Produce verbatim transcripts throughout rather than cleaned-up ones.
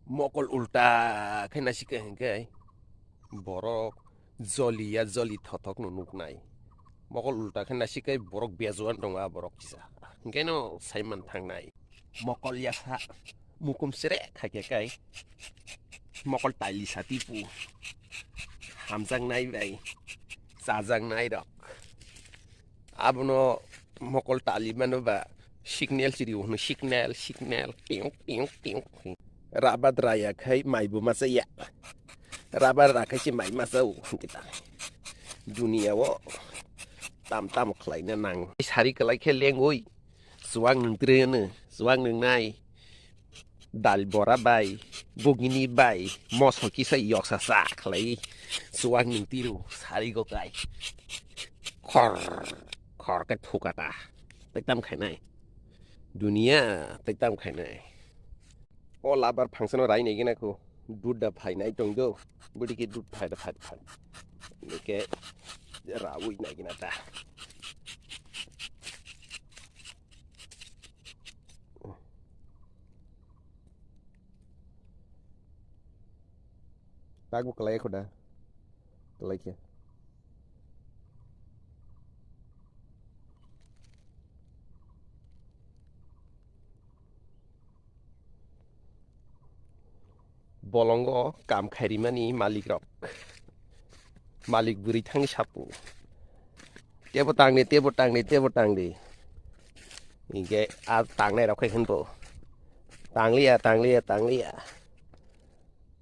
Mokol ulta khe naisik khe hwnkhe borok joliya joli thothokno nuknai. Mokol ulta khe naisik khe borok bejuan tongo a borok kisa. Hwnkhe no saiman thangnai. Mokol yasa mukum sere khaikhe kai. Mokol taili sati pu. Hamjaknai bai. Chajaknai rok. Abono mokol tali mano ba signal chiri hwnwi signal, signal, tiung, tiung, tiung. Rabat raya khai mai bo masa ya. Rabat rakhai se mai masa o hwnkhe ta. Dunia o tam tam khlaina nang. Sari kwlai khe lengwi. Chuwak nwng tre hwno, chuwak nwngnai. Dal bora bai, bugini bai, moso kisa yoksa sa khlai. Chuwak nwng tiro, sari go kai. Khor, khor khe thukata. Tektam khainai. Dunia tektam khainai. O labar phangsano rai nai gina ko. Dud da phai nai tong do. Budi ke dud phai da phai phai. Ke rawi nai gina ta. Tago kalai kho da. Kalai khe. Bolongo kam khairimani malik rok. Malik bwrwi thangwi sapu. Tebo tangdi, tebo tangdi, tebo tangdi. Hingke a tangnai rok khai hwnbo. Tangliya, tangliya, tangliya.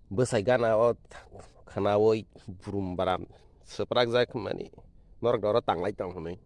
Bwsai gana o khanaui brum baram swprak jak mani. Norok doro tanglai tong hwnwi.